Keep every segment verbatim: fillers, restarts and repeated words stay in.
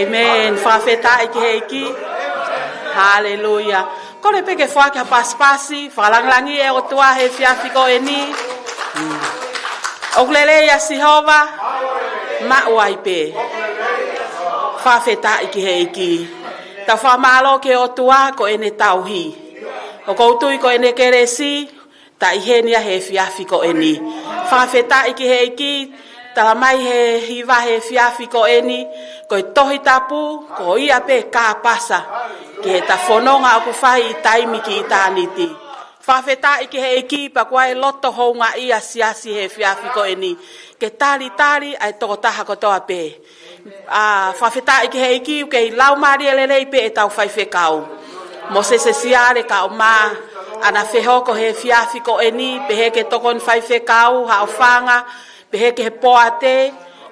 ʻĒmeni. Fakafetaʻi ki he ʻEiki. Haleluia. Kole pē ke foaki ha pasipasi, fakalāngilangi e ʻOtua he efiafi ko eni. ʻOku lelei ʻa Sihova, maʻu ai pē. Fakafetaʻi ki he ʻEiki. Tau fakamālō ki he ʻOtua ko ʻene tauhi. ʻOku ou tui ko ʻene kelesi, ta ʻi heni ʻa he efiafi ko eni. Fakafetaʻi ki he ʻEiki, tala mai he hiva he efiafi ko eni, ko e Tohi Tapu, ko ia pē kāpasa, ki heʻeta fononga ʻoku fai ʻi taimi ki ʻitāniti. Fakafetaʻi ki he ʻEiki, pea ʻoku ʻi ai e loto houngaʻia ʻa e siasi he efiafi ko eni, ke talitali ʻa e tokotaha kotoa pē. ʻA, fakafetaʻi ki he ʻEiki, ʻoku kei laumālie lelei pē ʻetau faifekau. Mōsese Siale Kaʻomā, ʻa ʻena fehoko he efiafi ko eni, pehē ki he tokoni faifekau, Haʻofanga, pehē ki he poate,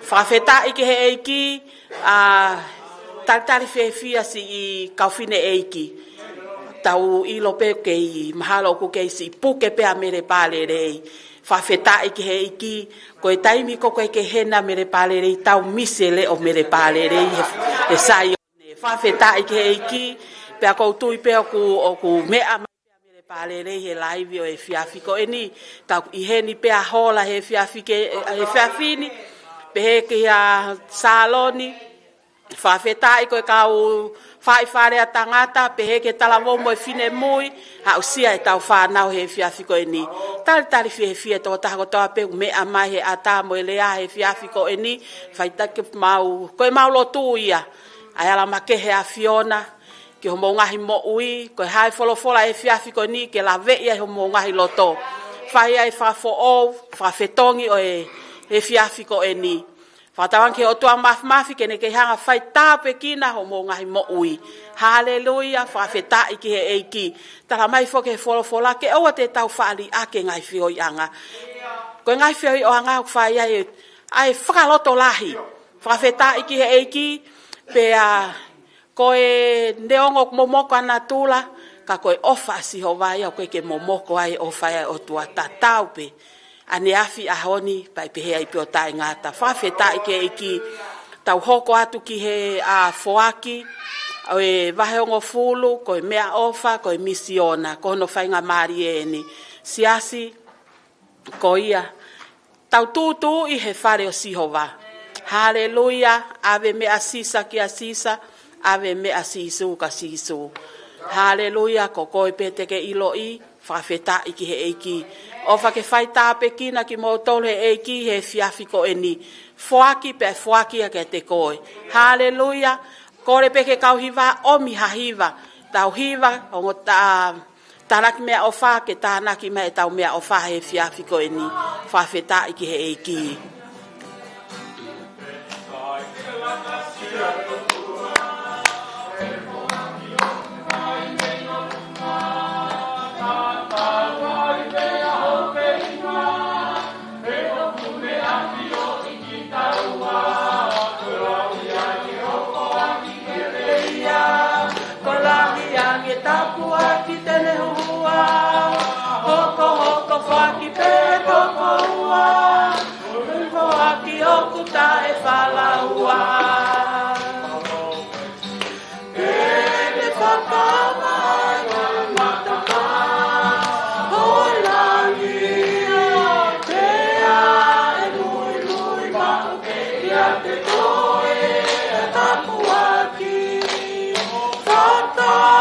fakafetaʻi ki he ʻEiki, ʻa, talitali fiefia siʻi kau fineʻeiki. Tau ʻilo pē kei mahalo ʻoku kei siʻi puke pē ʻa Mele Pālelei. Fakafetaʻi ki he ʻEiki, ko e taimi ko ē ʻoku ʻikai ke ʻi heni ʻa Mele Pālelei, tau misi e leʻo ʻo Mele Pālelei he, he Saione. Fakafetaʻi ki he ʻEiki, pea ʻoku ou tui pē ʻoku, ʻoku meʻa mai pē ʻa Mele Pālelei he laivi ʻo e efiafi ko eni, ka ʻoku ʻi heni pē ʻa Hola he efiafi ke, he efiafi ni, pehē kia Saloni, fakafetaʻi ko e kau faifale ʻa tangata, pehē ki he talavou mo e finemui, aʻusia ʻetau fānau he efiafi ko eni. Talitali fiefia e tokotaha kotoa pē ʻoku meʻa mai he ʻata mo e lea he efiafi ko eni, faitaki mau, ko e mau lotu ia, ʻa e ala makehe ʻa e ʻAfiona, ki homou ngaahi moʻui, ko e hā e folofola he efiafi ko eni, ke laveʻi ai homou ngaahi loto. Fai ai fakafoʻou, fakafetongi ʻo e efiafi ko eni. Fakatauange ki he ʻOtua Māfimafi ke ne kei hanga fai tāpuekina homou ngaahi moʻui. Haleluia, fakafetaʻi ki he ʻEiki. Tala mai foki he folofola ke ʻoua te tau faʻa liʻaki e ngaahi feohiʻanga. Ko e ngaahi feohiʻanga ʻoku fai ai ʻa e fakalotolahi. Fakafetaʻi ki he ʻEiki, pea ko e neongo ʻoku momoko ʻa natula, ka ko e ʻofa ʻa Sihova ia ʻoku ʻikai ke momoko ai e ʻofa ʻa e ʻOtua tatau pē. ʻAneafi, ʻaho ni, pea ʻe pehē ai pē ʻo taʻengata. Fakafetaʻi ki he ʻEiki, tau hoko atu ki he, ʻa, foaki ʻo e vahehongofulu, ko e meʻaʻofa, ko e misiona, ko hono faingamālie eni. Siasi, ko ia, tau tūtuuʻi he fale ʻo Sihova. Haleluia, ʻave meʻa ʻa Sisa kia Sisa, ʻave meʻa ʻa Sīsū kia Sīsū. Haleluia, ko koe pē te ke ʻiloʻi, fakafetaʻi ki he ʻEiki. ʻOfa ke fai tāpuekina kimoutolu he ʻEiki he efiafi ko eni. Foaki pea foaki ia kiate koe. Haleluia, kole pē ki he kau hiva, ʻomi ha hiva. Tau hiva, ongo tā- Tānaki meʻaʻofa, ke tānaki mai ʻetau meʻaʻofa he efiafi ko eni. Fakafetaʻi ki he ʻEiki. Ko e lahi ange tapuaki te ne huhua, hokohoko foaki pē toko ua, foaki ʻoku taʻefalaua. Ke ne fakamaʻa e matapā ʻo e langi, pea ʻe muimui maʻu pē kiate koe ʻa e tapuaki.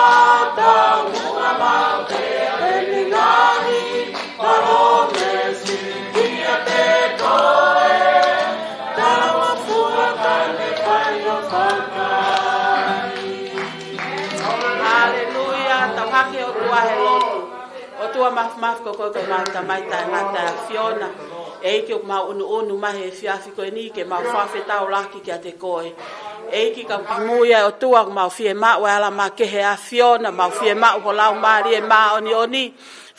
Fakataumuʻa maʻu pē ʻene ngaahi palōmesi kiate koe. Talangofua ka ne fai ʻo fakaai. Haleluia, tau hake ʻo tuʻa he lotu. ʻOtua Māfimafi, ko koe ko ʻemau Tamai taʻengata ʻa e ʻAfiona. ʻEiki, ʻoku mau ʻunuʻunu mai he efiafi ko eni ke mau fakafetaulaki kiate koe. ʻEiki, ka ʻoku kimui ʻa e ʻOtua, ʻoku mau fiemaʻu ʻa e ala makehe ʻa e ʻAfiona, mau fiemaʻu ho Laumālie Māʻoniʻoni,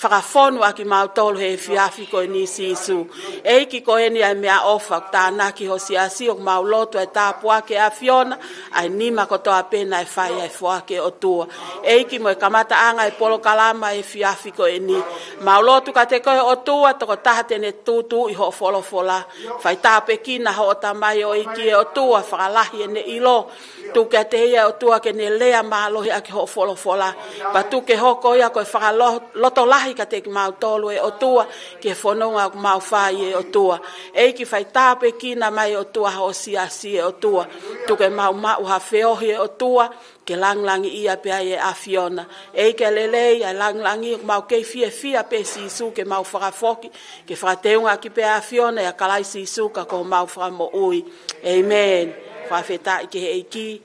fakafonu ʻaki kimautolu he efiafi ko eni Sīsū. ʻEiki, ko eni ʻa e meʻaʻofa, tānaki ho siasi, ʻoku mau lotu ʻa e tāpuaki ʻa e ʻAfiona, ʻa e nima kotoa pē naʻe fai ʻa e foaki ʻa e ʻOtua. ʻEiki, mo e kamataʻanga ʻa e polokalama he efiafi ko eni. Mau lotu kiate koe ʻOtua, tokotaha te ne tūtuuʻi hoʻo folofola. Fai tāpuekina hoʻo tamaioʻeiki ʻe ʻOtua, fakalahi ʻene ʻilo. Tuku kiate ia ʻe ʻOtua ke ne lea mālohi ʻaki hoʻo folofola. Pea tuku ke hoko ia ko e fakalotolahi kiate kimautolu ʻe ʻOtua, ki he fononga ʻoku mau fai ʻe ʻOtua. ʻEiki, fai tāpuekina mai ʻe ʻOtua hoʻo siasi ʻe ʻOtua. Tuku ke mau maʻu ha feohi ʻe ʻOtua, ke langilangiʻia pē ai ʻe ʻAfiona. ʻEiki lelei, ʻa e langilangi ʻoku mau kei fiefia pē Sīsū ke mau fakafoki, ke fakateunga ʻaki pē ʻAfiona ʻia Kalaisi Sīsū ka ko homau fakamoʻui. ʻĒmeni. Fakafetaʻi ki he ʻEiki.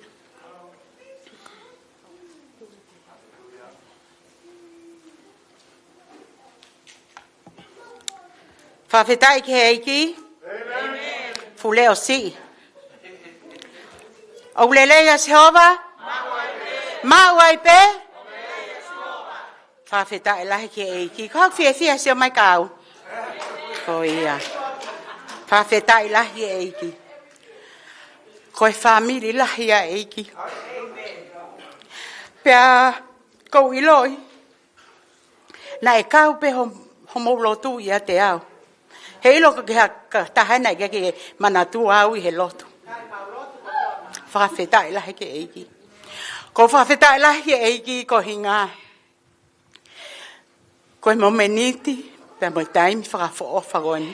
Fakafetaʻi ki he ʻEiki. Fuʻu leʻo siʻi. ʻOku lelei ʻa Sihova? Maʻu ai pē? Fakafetaʻi lahi ki he ʻEiki. Ko haʻaku fiefia sio mai ka au. Ko ia. Fakafetaʻi lahi ki he ʻEiki. Ko e fāmili lahi ʻa e ʻEiki. Pea ʻoku ou ʻiloʻi naʻe kau pē ho, homou lotu ʻiate au. He ʻilo ko e hā ka taha naʻe ʻikai ke manatua au ʻi he lotu. Fakafetaʻi lahi ki he ʻEiki. ʻOku ou fakafetaʻi lahi ki he ʻEiki koeʻuhinga ko e momeniti, pea mo e taimi fakaʻofoʻofa ko eni.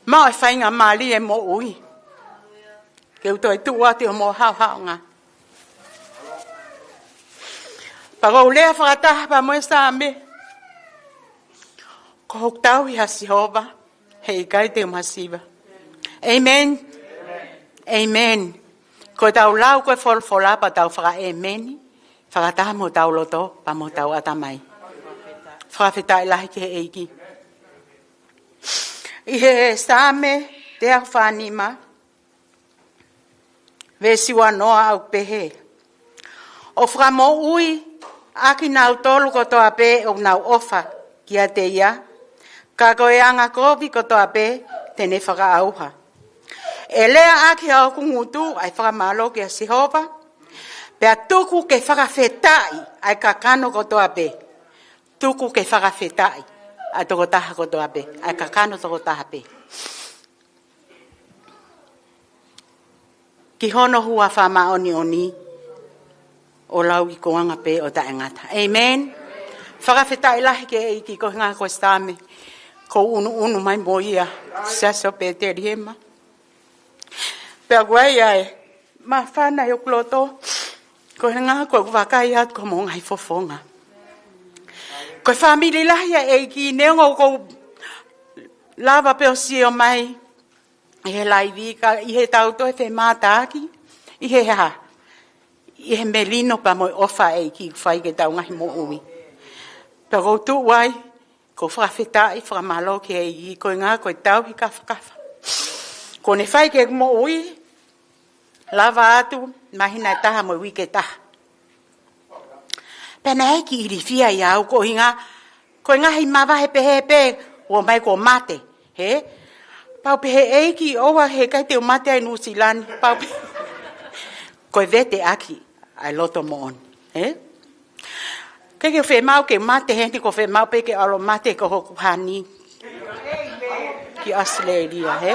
Maʻu e faingamālie moʻui. Ke u toe tuʻu atu ʻi homou haʻohaʻonga. Pea ʻoku ou lea fakataha pea mo e Saame. Ko hoku tauhi ʻa Sihova, heʻikai te u masiva. ʻĒmeni. ʻĒmeni. Ko ʻetau lau ko e folofola pea tau fakaʻēmeni fakataha mo hotau loto pea mo hotau ʻatamai. Fakafetaʻi lahi ki he ʻEiki. ʻI he Saame teau fā nima, veesi ua noa ʻoku pehē: ʻOku fakamoʻui ʻa kinautolu kotoa pē ʻoku nau ʻofa kiate ia, ka ko e angakovi kotoa pē te ne fakaʻauha. ʻE lea ʻaki ʻa hoku ngutu ʻa e fakamālō kia Sihova, pea tuku ke fakafetaʻi ʻa e kakano kotoa pē. Tuku ke fakafetaʻi ʻa e tokotaha kotoa pē, ʻa e kakano tokotaha pē, ki hono huafa māʻoniʻoni ʻo lauikuonga pē ʻo taʻengata. ʻĒmeni. Fakafetaʻi lahi ki he ʻEiki koeʻuhinga ko e Saame ʻoku ou ʻunuʻunu mai mo ia, Siasi ʻo Petelihema. Pea ʻoku ʻi ai ʻa e māfana ʻi hoku loto, koeʻuhinga ko ʻeku vakai atu ki homou ngaahi fofonga. Ko e fāmili lahi ʻa e ʻEiki, neongo ʻoku ou lava pē ʻo sio mai ʻi he laivi, ka ʻi heʻetau toe femātaaki, ʻi he hā, ʻi he melino pea mo e ʻofa ʻa e ʻEiki ʻoku fai ki heʻetau ngaahi moʻui. Pea ʻoku ou tuʻu ai, ʻoku ou fakafetaʻi, fakamālō ki he ʻEiki koeʻuhinga ko e tauhi kafakafa kuo ne fai ki heʻeku moʻui, lava atu māhina ʻe taha mo e uike ʻe taha. Pea naʻe ʻikai ke ilifia ia au koeʻuhinga ko e ngaahi mavahe pehē pē, ʻomai kuo mate, hē? Pea u pehē, ʻEiki, ʻoua heʻikai te u mate ai ʻi Nuʻusila ni, pea u pehē. Ko e vete ʻaki ʻa e loto moʻoni, hē? ʻIkai ke fiemaʻu ke mate heni, ʻoku fiemaʻu pē ke ʻalu ʻo mate ko hoku hani ki ʻAositelēlia, hē?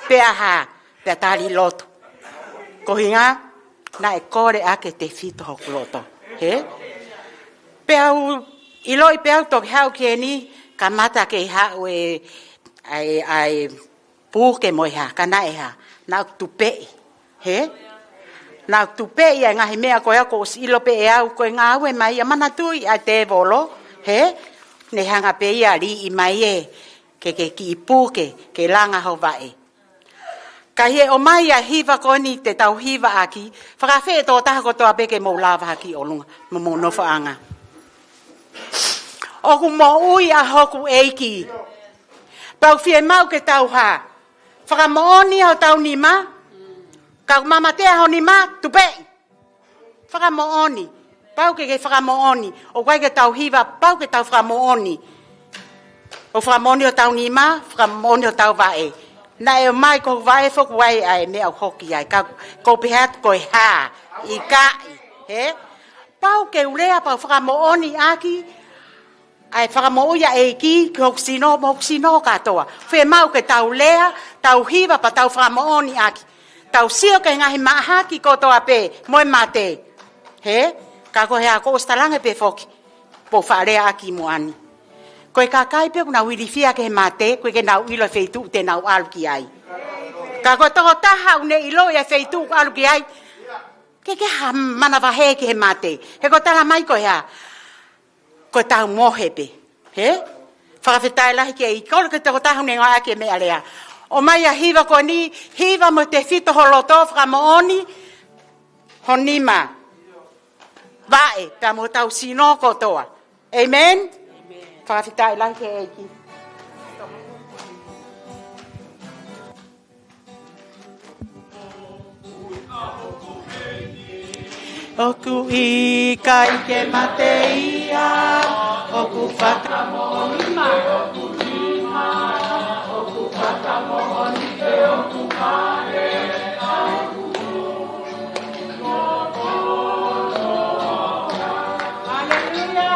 Pea hā, pea tali lotu. Koeʻuhinga naʻe kole ʻaki e tefito hoku loto, hē? Pea u ʻiloʻi pē au toki haʻu ki heni, kamata ke haʻu e, ʻa e, ʻa e puke mo e hā, ka naʻe hā, naʻa ku tupeʻi, hē? Naʻa ku tupeʻi ʻa e ngaahi meʻa ko ia kuo ʻosi ʻilo pē ʻe au ko e ngāue mai ia, manatuʻi ʻa e tēvolo, hē? Ne hanga pē ia ʻo liʻi mai ē, ke, ke kiʻi puke, ke langa ho vaʻe. Ka ʻi he ʻomai ʻa e hiva ko eni te tau hiva ʻaki, fakaafeʻi e tokotaha kotoa pē ke mou lava hake ki ʻolunga, mo mou nofoʻanga. ʻOku moʻui ʻa hoku ʻEiki. Pea ʻoku fiemaʻu ke tau hā, fakamoʻoni ʻa hotau nima, ka ʻoku mamatea ho nima, tupeʻi. Fakamoʻoni. Pau ke ke fakamoʻoni. ʻOku ʻikai ke tau hiva, pau ke tau fakamoʻoni. ʻOku fakamoʻoni hotau nima, fakamoʻoni hotau vaʻe. Naʻe ʻomai ko hoku vaʻe foki ʻoku ʻi ai ʻa e meʻa ʻoku hoki ai. Ka ʻoku ou pehē atu ko e hā, ʻikai, hē? Pau ke u lea, pau fakamoʻoni ʻaki ʻa e fakamoʻui ʻa e ʻEiki ki hoku sino, mo hoku sino kātoa. Fiemaʻu ke tau lea, tau hiva, pea tau fakamoʻoni ʻaki. Tau sio ki he ngaahi mahaki kotoa pē mo e mate. Hē? Ka ko e hā, kuo ʻosi talaange pē foki, pea u faʻa lea ʻaki muʻa ni. Ko e kakai pē ʻoku nau ilifia ki he mate, ʻoku ʻikai ke nau ʻilo e feituʻu te nau ʻalu ki ai. Ka ko e tokotaha ʻoku ne ʻilo e feituʻu ʻoku ʻalu ki ai, ʻikai ke ha manavahē ki he mate. He ko e talamai ko e hā, ko e tau mohe pē. Hē? Fakafetaʻi lahi ki he ʻEiki. Kole ki he tokotaha ʻoku ne ngāueʻaki e meʻalea. ʻOmai ʻa e hiva ko eni, hiva mo tefito ho loto, fakamoʻoni ho nima, vaʻe, pea mo hotau sino kotoa. ʻĒmeni? Fakafetaʻi lahi ki he ʻEiki. ʻOku ʻikai ke mate ia, ʻoku fakamoʻoni ʻoku nima, ʻoku fakamoʻoni ʻoku vaʻe. Haleluia.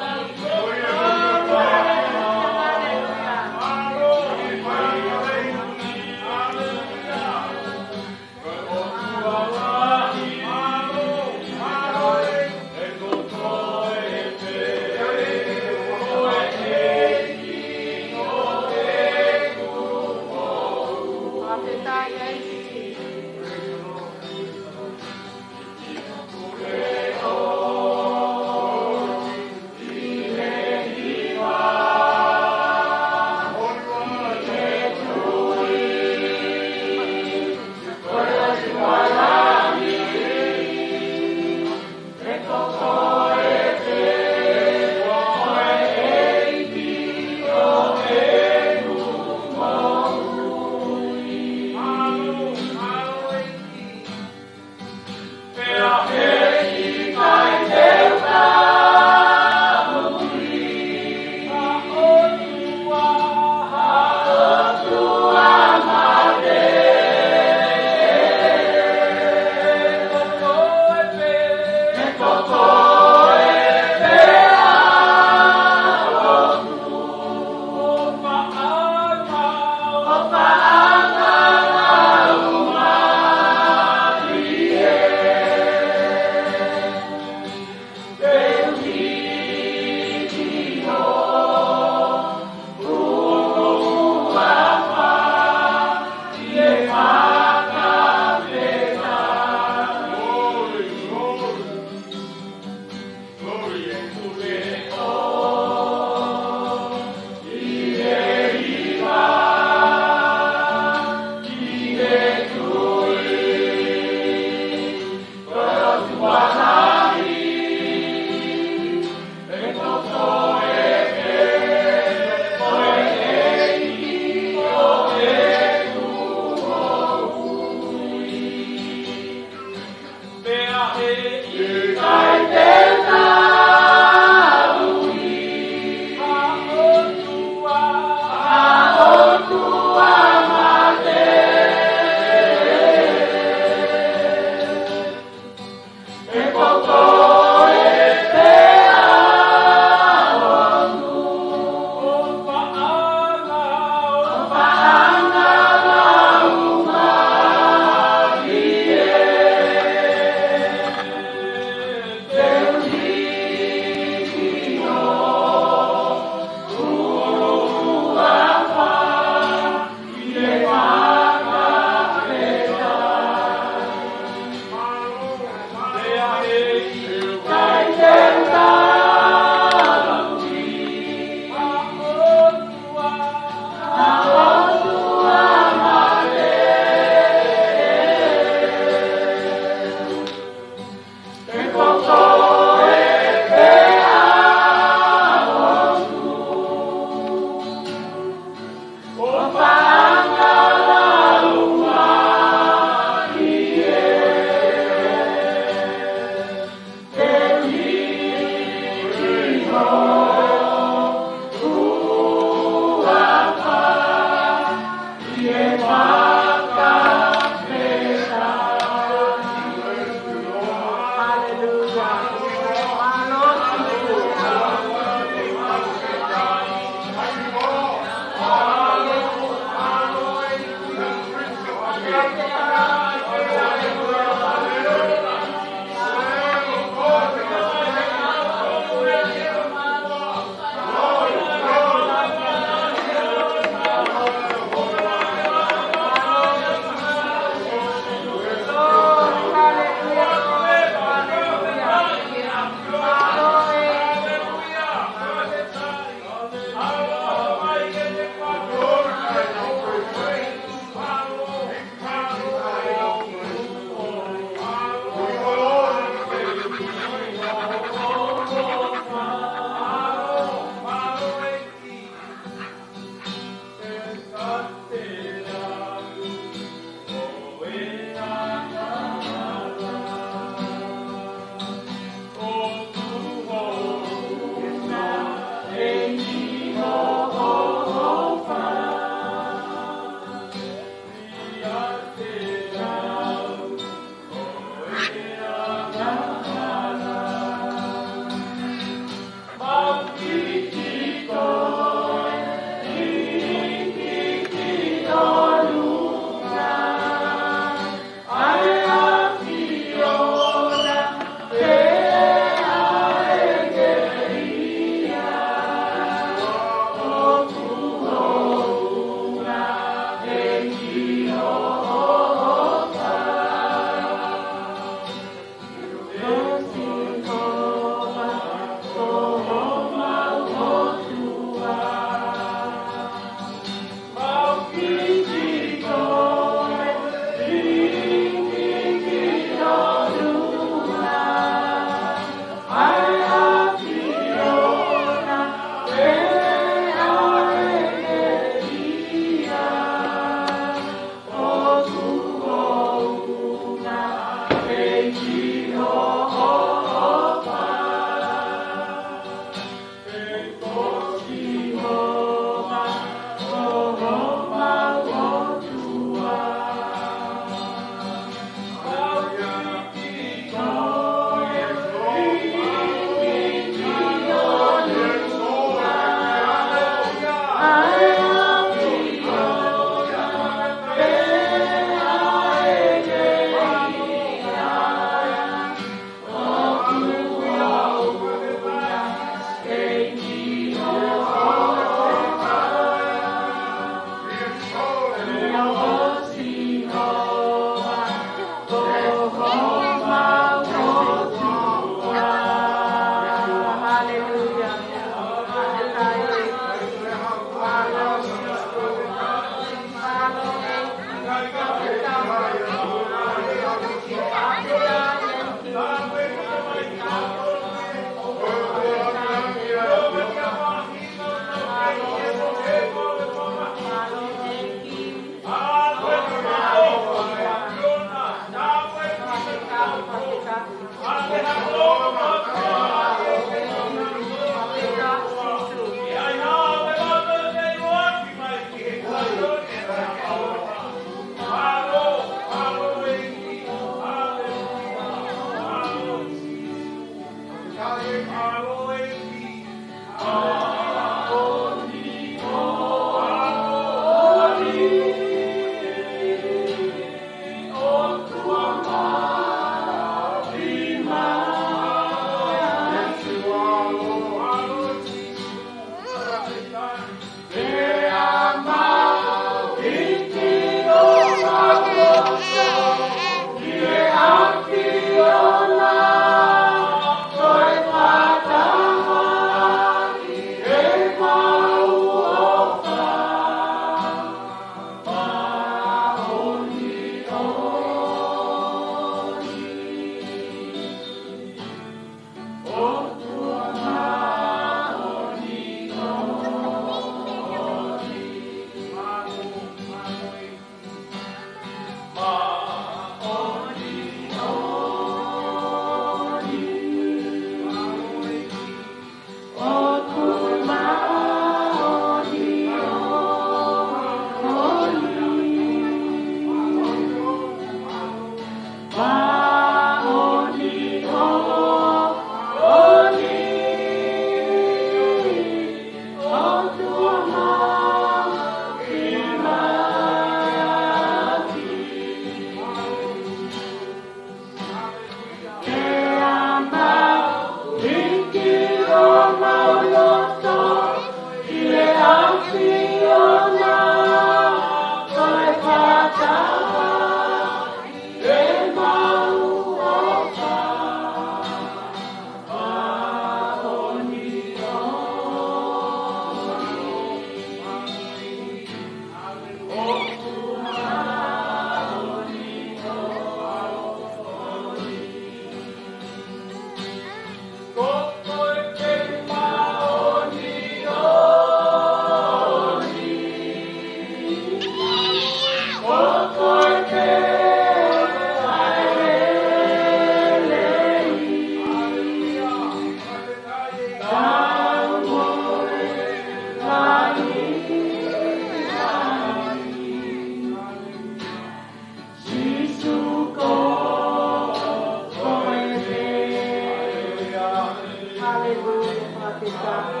Fakafetaʻi,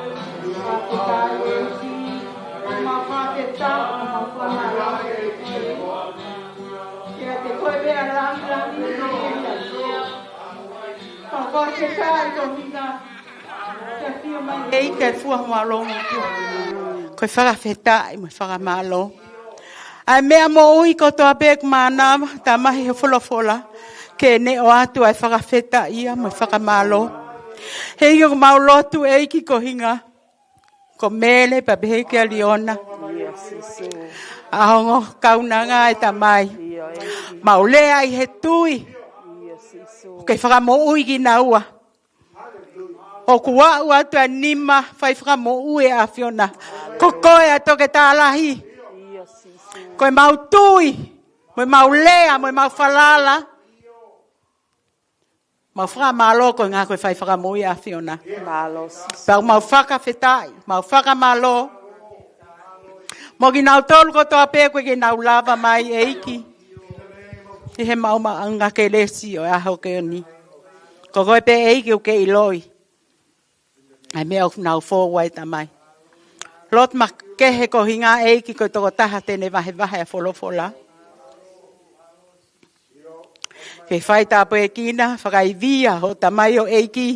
fakafetaʻi, ʻEiki. Mau fakafetaʻi, mau fakamālō. Kiate koe pē ʻa langilangi, ʻEiki. Mau fakafetaʻi koeʻuhi ko e ʻEiki ʻa e fua mo e ʻaloʻofa. Ko e fakafetaʻi mo e fakamālō. ʻA e meʻa moʻui kotoa pē ʻoku mānava, Tamai, he folofola ke ne ʻoatu ʻa e fakafetaʻi ia mo e fakamālō. ʻEiki, ʻoku mau lotu, ʻEiki, koeʻuhi ko Mele pea pehē kia Liona, ʻa e ongo kaunanga, ʻe Tamai. Mau lea ʻi he tui ke fakamoʻui kinaua. ʻOku aʻu atu ʻa e nima fai fakamoʻui ʻa e ʻAfiona. Ko koe ʻa e toketā lahi. Ko ʻemau tui, mo ʻemau lea, mo ʻemau falala. Mau fakamālō koeʻuhi ko e fai fakamoʻui ʻa e ʻAfiona. Pea mau fakafetaʻi, mau fakamālō. Mo kinautolu kotoa pē ʻoku ʻikai ke nau lava mai, ʻEiki, ʻi he maʻumaʻunga kelesi ʻo e ʻaho ko eni. Ko koe pē, ʻEiki, ʻoku ke ʻiloʻi ʻa e meʻa ʻoku nau fou ai, Tamai. Lotu makehe koeʻuhi, ʻEiki, ko e tokotaha te ne vahevahe ʻa e folofola. Ke fai tāpuekina, fakaivia ho tamaioʻeiki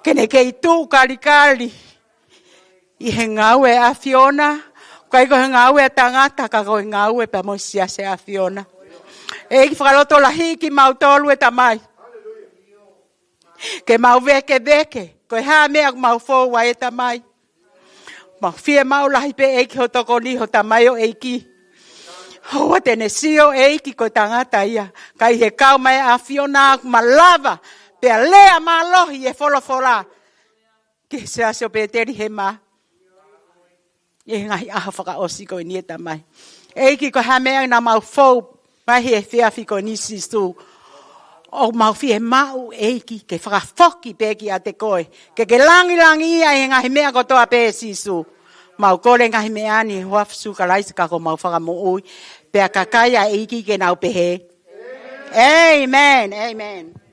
ke ne kei tuʻu kalikali ʻi he ngāue ʻa e ʻAfiona, ʻikai ko e ngāue ʻa e tangata, ka ko e ngāue pea mo e siasi ʻa e ʻAfiona. ʻEiki, fakalotolahiʻi kimautolu, ʻe Tamai. Ke mau vēkeveke, ko e hā e meʻa ʻoku mau fou ai, ʻe Tamai. Mau fiemaʻu lahi pē, ʻEiki, ho tokoni ho tamaioʻeiki. ʻOua te ne sio, ʻEiki, ko e tangata ia, ka ʻi he kau mai ʻa e ʻAfiona ʻoku malava, pea lea mālohi ʻi he folofola ki he siasi ʻo Petelihema ʻi he ngaahi ʻaho fakaʻosi ko eni, ʻe Tamai. ʻEiki, ko e hā e meʻa naʻa mau fou mai he efiafi ko eni, Sīsū, ʻoku mau fiemaʻu, ʻEiki, ke fakafoki pē kiate koe, ke ke langilangiʻia ʻi he ngaahi meʻa kotoa pē, Sīsū. Mau kole e ngaahi meʻa ni ʻi he huafa ʻo Sīsū Kalaisi ko homau Fakamoʻui, pea kakai ʻa e ʻEiki ke nau pehē, ʻĒmeni, ʻēmeni.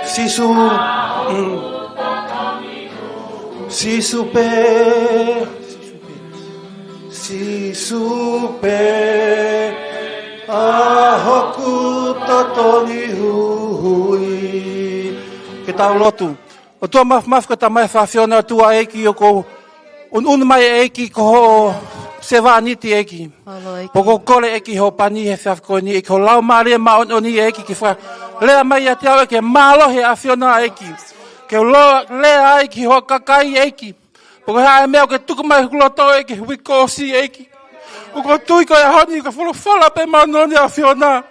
Sīsū, mm. Sīsū pē, Sīsū pē, ʻa hoku totongi huhuʻi. Ke tau lotu. ʻOtua Māfimafi, ko e Tamai ʻa e ʻAfiona, ʻOtua ʻEiki, ʻoku ou ʻunuʻunu mai ʻEiki ko hoʻo sevāniti ʻEiki. Mālō ʻEiki. Pea ʻoku ou kole ʻEiki hoʻo pani he efiafi ko eni ʻEiki, ho Laumālie Māʻoniʻoni ʻEiki ke fakalea mai ʻiate au ʻEiki, mālohi ʻa e ʻAfiona ʻEiki. Ke u lea ai ki ho kakai ʻEiki. Pea ko e hā e meʻa ʻoku ke tuku mai hoku loto ʻEiki, he uike kuo ʻosi ʻEiki. ʻOku ou tui ko e ʻaho ni ko e folofola pē māʻoniʻoni ʻa e ʻAfiona.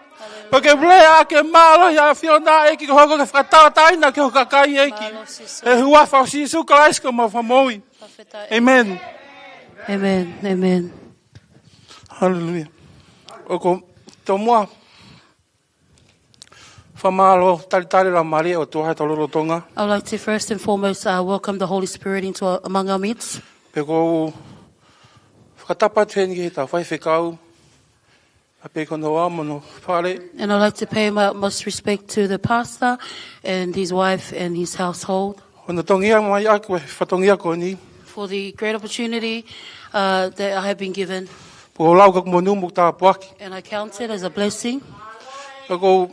Pea ke lea ke mālohi ʻa e ʻAfiona ʻEiki, ke hoko ke fakatauʻatāina ki ho kakai ʻEiki. Mālō Sīsū. He huafa ʻo Sīsū Kalaisi ko homau Fakamoʻui. Fakafetaʻi. ʻĒmeni. ʻĒmeni. ʻĒmeni. Haleluia. ʻOku ou tomuʻa fakamālō talitali Laumālie ʻo e ʻOtua he ʻetau lotolotonga. I would like to first and foremost, uh, welcome the Holy Spirit into our, among our midst. Pea ʻoku ou fakatapu atu heni ki heʻetau faifekau, ʻa Pekona Oa mo hono fale. And I'd like to pay my utmost respect to the pastor and his wife and his household. Hono tōʻonga mai ʻaki e fatongia ko eni. For the great opportunity, uh, that I have been given. Pea ʻoku ou lau ko e monū mo e tāpuaki. And I count it as a blessing. Pea ʻoku ou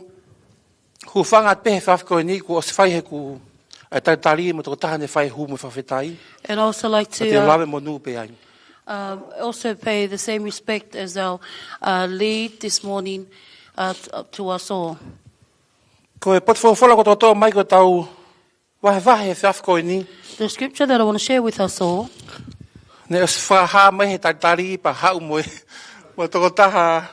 hūfanga pē he efiafi ko eni kuo ʻosi fai heʻeku ʻai talitali mo e tokotaha naʻe fai e hū mo e fakafetaʻi. And also like to, Pea te u uh, lave monū pē ai. Um, also pay the same respect as our, uh, lead this morning, uh, t-, uh, to us all. Ko e potu folofola ʻoku toʻotoʻo mai ke tau vahevahe he efiafi ko eni. The scripture that I wanna share with us all. Naʻe ʻosi fakahā mai he talitali pea haʻu mo e, mo e tokotaha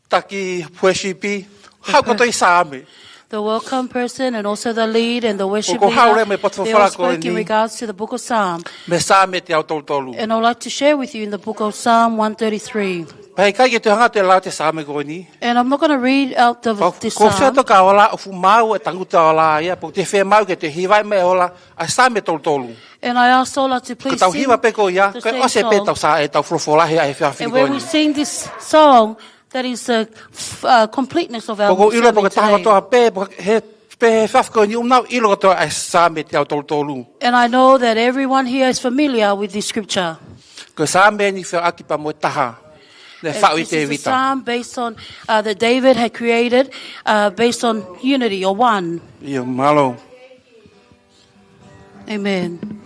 taki worship, haʻu kātoa ʻi Saame. The welcome person and also the lead and the worship leader, ʻOku ou haʻu leva mo e potu folofola ko eni. They all spoke in regards to the book of Psalm. Mei Saame teau tolu tolu. And I'd like to share with you in the book of Psalm one thirty-three. Pea ʻikai ke toe hanga ʻo lau ʻa e Saame ko eni. And I'm not gonna read out the, Pea this Psalm. ʻOku ou fie atu ka ola ʻo fuʻu maau e tangutu ʻo ola ia, pea ʻoku ou fie maau ke toe hiva mai e ola ʻa e Saame tolu tolu. And I ask Allah to please sing the Psalm. Ka tau hiva pē ko ia, ko e ʻosi pē ʻetau sa-, ʻetau folofola he efiafi ko eni. And when we sing this song, that is the f-, uh, completeness of our sermon today. Pea ʻoku ou ʻilo pē ko e taha kotoa pē, pea he, pē he efiafi ko eni ʻoku nau ʻilo kātoa ʻa e Saame teau tolu tolu. And I know that everyone here is familiar with this scripture. Ko e Saame eni fekauʻaki pea mo e taha naʻe faʻu ʻe Tēvita. And this is a psalm based on, uh, that David had created, uh, based on unity or one. ʻIo, mālō. ʻĒmeni.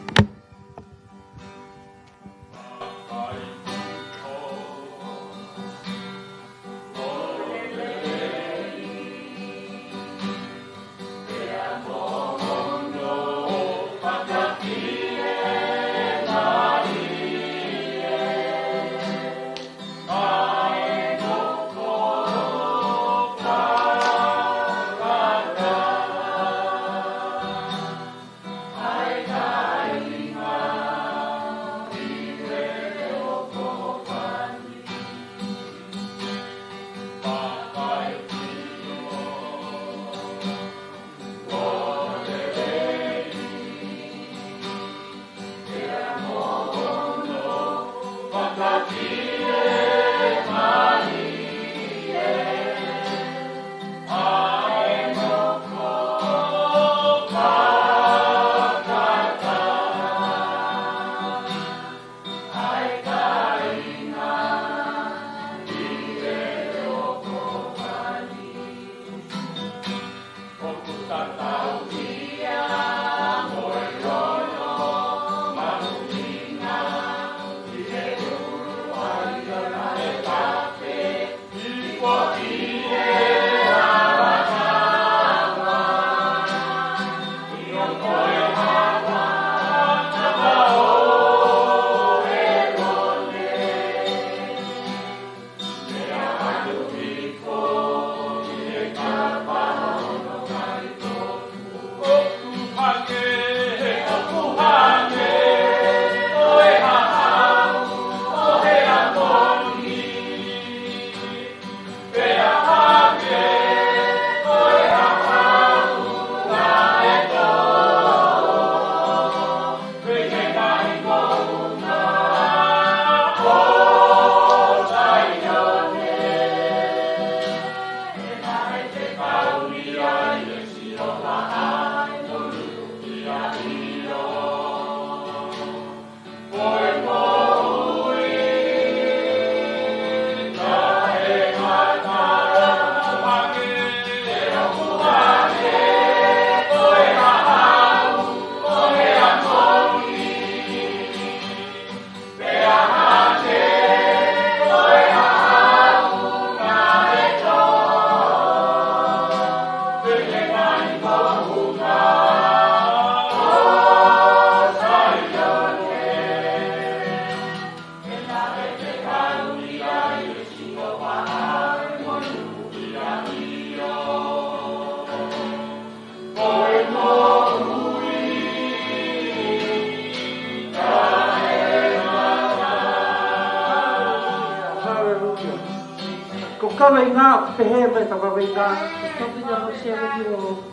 Kaveinga, pehē mai ʻetau kaveinga. The topic I will share with you all.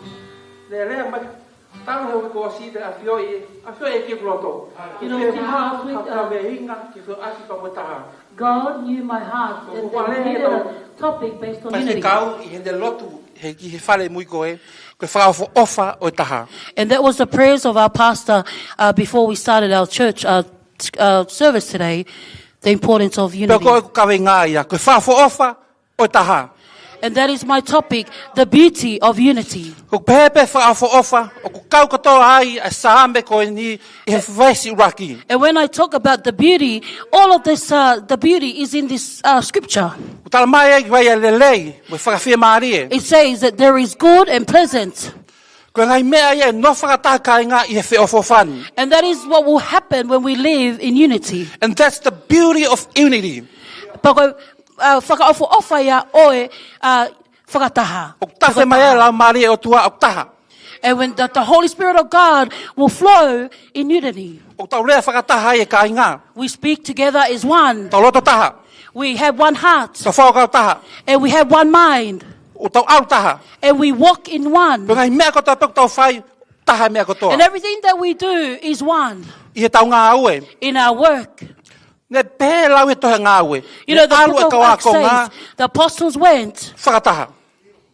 Lele mai, tau he uike kuo ʻosi, ʻafioʻi, ʻafioʻi e ʻEiki ki loto. You know, within half week, uh, kaveinga ki he ʻasi pea mo e taha. God knew my heart and then he needed a topic based on unity. Faifekau, ʻi heʻene lotu, he ki he fale mui ko ē, ko e fakaʻofoʻofa ʻo e taha. And that was the prayers of our pastor, uh, before we started our church, uh, t-, uh, service today, the importance of unity. Pea ko e kaveinga ia, ko e fakaʻofoʻofa ʻo e taha. And that is my topic, the beauty of unity. ʻOku pehē pē fakaʻofoʻofa, ʻoku kau kotoa ai ʻa e Saame ko eni ʻi he veesi ʻuluaki. And when I talk about the beauty, all of this, uh, the beauty is in this, uh, scripture. ʻOku talamai ai ʻoku ʻi ai e lelei mo e fakafiemālie. It says that there is good and pleasant. Ko e ngaahi meʻa ia ʻe nofo fakataha kāinga ʻi he feʻofoʻofani. And that is what will happen when we live in unity. And that's the beauty of unity. Pea ko e, uh, fakaʻofoʻofa ia ʻo e, uh, fakataha. ʻOku tafe mai ai e Laumālie ʻo e ʻOtua ʻoku taha. And when the, the Holy Spirit of God will flow in unity. ʻOku tau lea fakataha ai e kāinga. We speak together as one. Tau loto taha. We have one heart. Tau fakakaukau taha. And we have one mind. ʻOku tau ʻalu taha. And we walk in one. Pea ngaahi meʻa kotoa pē ʻoku tau fai, taha e meʻa kotoa. And everything that we do is one. ʻI heʻetau ngāue. In our work. Naʻe pehē lau he tohi Ngāue. You know, the book of Acts says, the apostles went fakataha.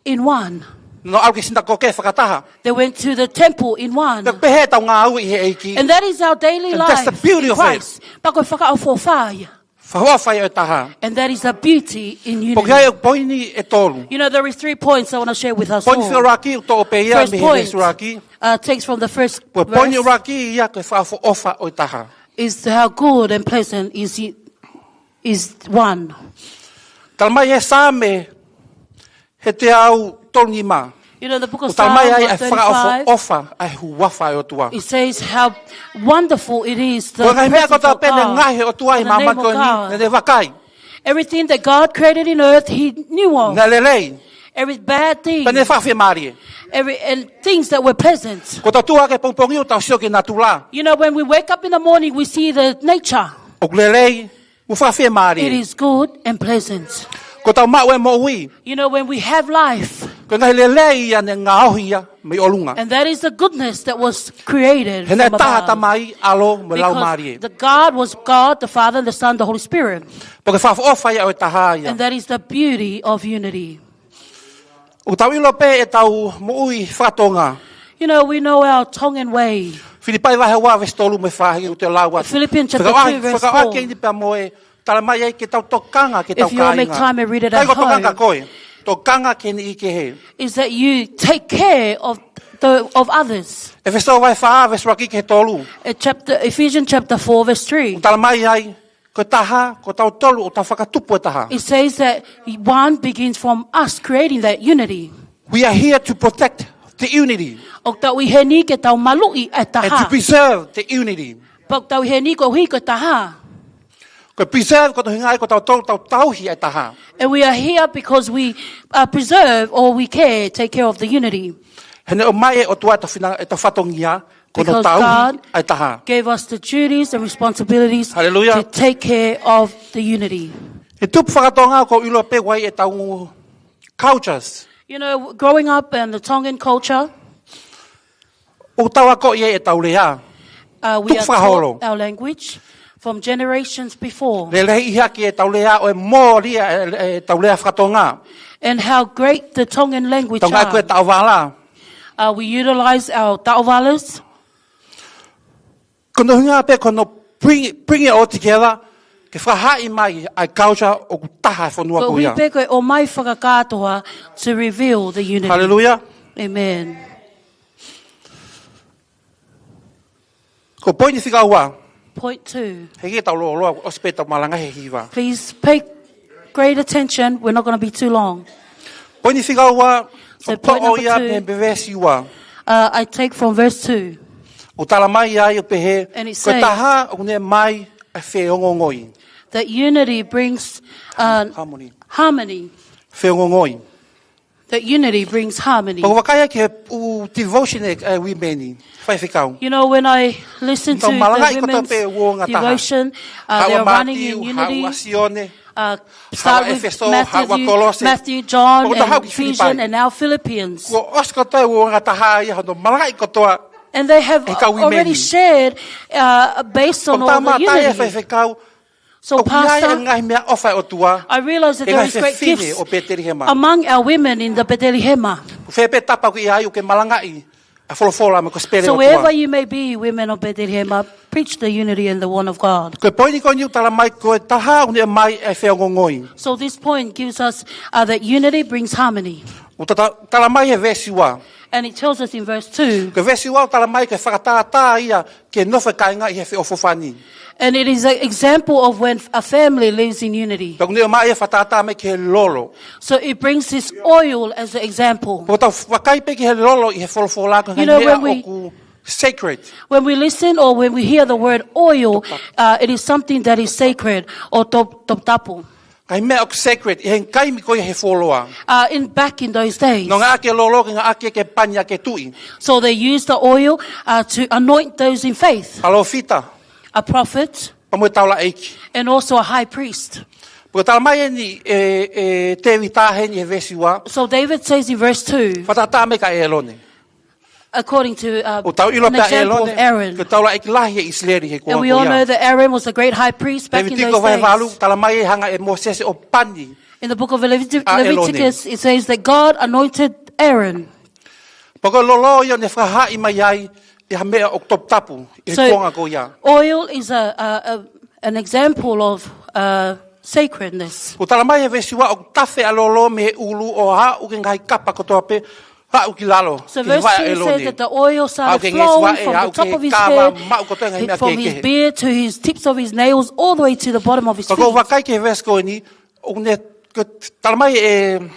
In one. Naʻa nau ʻalu ki he sinakoke fakataha. They went to the temple in one. Naʻe pehē ʻetau ngāue ʻi he ʻEiki. And that is our daily life in Christ. And that's the beauty of it. Pea ko e fakaʻofoʻofa ia. Fakaʻofoʻofa ia ʻo e taha. And that is the beauty in unity. Pea ʻoku ʻi ai e poini ʻe tolu. You know, there is three points I wanna share with us all. Poini fika ʻuluaki, ʻoku toʻo pē ia mei he veesi ʻuluaki. First point, uh, takes from the first verse. Ko e poini ʻuluaki ia ko e fakaʻofoʻofa ʻo e taha. Is how good and pleasant is it, is one. Talamai ʻe he Saame he teau tolu nima. You know, the book of Psalm one thirty-five, ʻoku talamai ai ʻa e fakaʻofoʻofa ʻa e huafa ʻo e ʻOtua. It says how wonderful it is, the presence of God. Ko e ngaahi meʻa kotoa pē naʻe ngaohi ʻe he ʻOtua ʻi māmani ko eni, naʻa ne vakai. Everything that God created in earth, he knew of. Naʻe lelei. Every bad thing. Pea naʻe fakafiemālie. Every, and things that were pleasant. Ko ʻetau tuʻu hake he pongipongi ʻoku tau sio ki he natula. You know, when we wake up in the morning, we see the nature. ʻOku lelei, mo fakafiemālie. It is good and pleasant. Ko ʻetau maʻu e moʻui. You know, when we have life. Ko e ngaahi lelei ia naʻe ngaohi ia mei ʻolunga. And that is the goodness that was created from above. He naʻe taha Tamai, ʻAlo mo e Laumālie. Because the God was God, the Father, and the Son, the Holy Spirit. Pea ko e fakaʻofoʻofa ia ʻo e taha ia. And that is the beauty of unity. ʻOku tau ʻilo pē ʻetau moʻui faka-Tonga. You know, we know our Tongan way. Filipai vahe ua veesi tolu mo e fā, ʻoku te lau atu. Philippians chapter two, verse four. Fekauʻaki, fekauʻaki eni pea mo e talamai ai ke tau tokanga ki heʻetau kāinga. If you all make time and read it at home, tokanga ki he niʻihi kehe. Is that you take care of the, of others. ʻEfesō vahe fā veesi ʻuluaki ki he tolu. Uh, chapter, Ephesians chapter four, verse three. ʻOku talamai ai, ko e taha, ko tautolu ʻoku tau fakatupu e taha. It says that one begins from us creating that unity. We are here to protect the unity. ʻOku tau ʻi heni ke tau maluʻi e taha. And to preserve the unity. Pea ʻoku tau ʻi heni koeʻuhi ko e taha. Ko e preserve ko hono ʻuhinga ia ko tautolu tau tauhi e taha. And we are here because we, uh, preserve or we care, take care of the unity. He naʻe ʻomai ʻe he ʻOtua ʻetau fina-, ʻetau fatongia, ko hono tauhi ʻa e taha. Because God gave us the duties and responsibilities to take care of the unity. Haleluia. He tupu faka-Tonga ʻoku ou ʻilo pē ʻoku ʻi ai ʻetau cultures. You know, growing up in the Tongan culture, ʻoku tau akoʻi ai ʻetau lea. Uh, we are taught our language from generations before. Tuku fakaholo. Lelei ʻi hake ʻetau lea ʻo e mōlia e, e, ʻetau lea faka-Tonga. And how great the Tongan language are. Tau ngāueʻaki e taʻovala. Uh, we utilize our taʻovalas. Ko hono ʻuhinga pē ko hono bring, bring it all together, ke fakahaaʻi mai ʻa e culture ʻoku taha e fonua ko ia. Koeʻuhi pē ko e ʻomai fakakātoa to reveal the unity. Haleluia. Amen. Ko e poini fika ua. Point two. He ʻikai ke tau lōloa, ʻosi pē ʻetau malanga he hiva. Please pay great attention. We're not gonna be too long. Poini fika ua, ʻoku ou toʻo ia mei he veesi ua. So point number two, uh, I take from verse two. ʻOku talamai ai ʻo pehē, ko e taha ʻoku ne ʻomai ʻa e feongoongoi. And it says that unity brings, uh, harmony. Harmony. Feongoongoi. That unity brings harmony. Pea ʻoku ou vakai ki he ʻū devotion ʻa e, ʻa e women, faifekau. You know, when I listen to the women's devotion, uh, they're running in unity. Tau malangaʻi kotoa pē ʻa e uouangataha. Haʻu ʻa Mātiu, haʻu ʻa Sione. Uh, start with ʻEfesō, Matthew, Kolose. Matthew, John, and Ephesians, and now Philippians. Kuo ʻosi kotoa e uouangataha ia hono malangaʻi kotoa. And they have already shared, uh, based on all the unity. So, Pastor, I realize that there is great gifts among our women in the Betelihema. So wherever you may be, women of Betelihema, preach the unity and the one of God. Ko e poini ko eni ʻoku tala mai ko e taha ʻoku ne ʻomai e feongoongoi. So this point gives us, uh, that unity brings harmony. ʻOku tala mai he veesi ua. And it tells us in verse two. Ko e veesi ua ʻoku tala mai ko e fakatātā ia ki he nofo e kāinga ʻi he feʻofoʻofani. And it is an example of when a family lives in unity. Pea ʻoku ne ʻomai e fakatātā mai ki he lolo. So it brings this oil as an example. Pea ʻoku tau vakai pē ki he lolo ʻi he folofola ko e ngaahi meʻa ʻoku sacred. When we listen or when we hear the word oil, uh, it is something that is sacred or top, toputapu. Ngaahi meʻa ʻoku sacred, ʻi he ngaahi taimi ko ia he fuoloa. Uh, in, back in those days. Naʻe ngāueʻaki e lolo ke ngāueʻaki ke pani ʻa e tuʻi. So they used the oil, uh, to anoint those in faith. Palōfita. A prophet. Pea mo e taulaʻeiki. And also a high priest. Pea ʻoku tala mai eni ʻe, ʻe Tēvita heni he veesi ua. So David says in verse two, fakatātā mai kia ʻĒlone. According to, uh, an example of Aaron. ʻOku tau ʻilo pē ʻa ʻĒlone ko e taulaʻeiki lahi ʻi ʻIsileli he kuonga ko ia. And we all know that Aaron was a great high priest back in those days. Levitiko vahe valu, tala mai ʻe hanga ʻe Mōsese ʻo pani ʻa ʻĒlone. In the book of Leviti-, Leviticus, it says that God anointed Aaron. Pea ko e lolo ia ʻoku ne fakahaaʻi mai ai ʻi ha meʻa ʻoku toputapu ʻi he kuonga ko ia. So, oil is a, a, a, an example of, uh, sacredness. ʻOku tala mai he veesi ua ʻoku tafe ʻa e lolo mei he ʻulu ʻo aʻu ki he ngaahi kapa kotoa pē, aʻu ki lalo, ki he vaʻe ʻo ʻĒlone. So verse two says that the oil started flowing from the top of his head, from his beard to his tips of his nails, all the way to the bottom of his feet. Aʻu ki he ngaahi vaʻe ʻo ʻĒlone. Ka ʻoku ou vakai ki he veesi ko eni, ʻoku ne, ʻoku tala mai ʻe,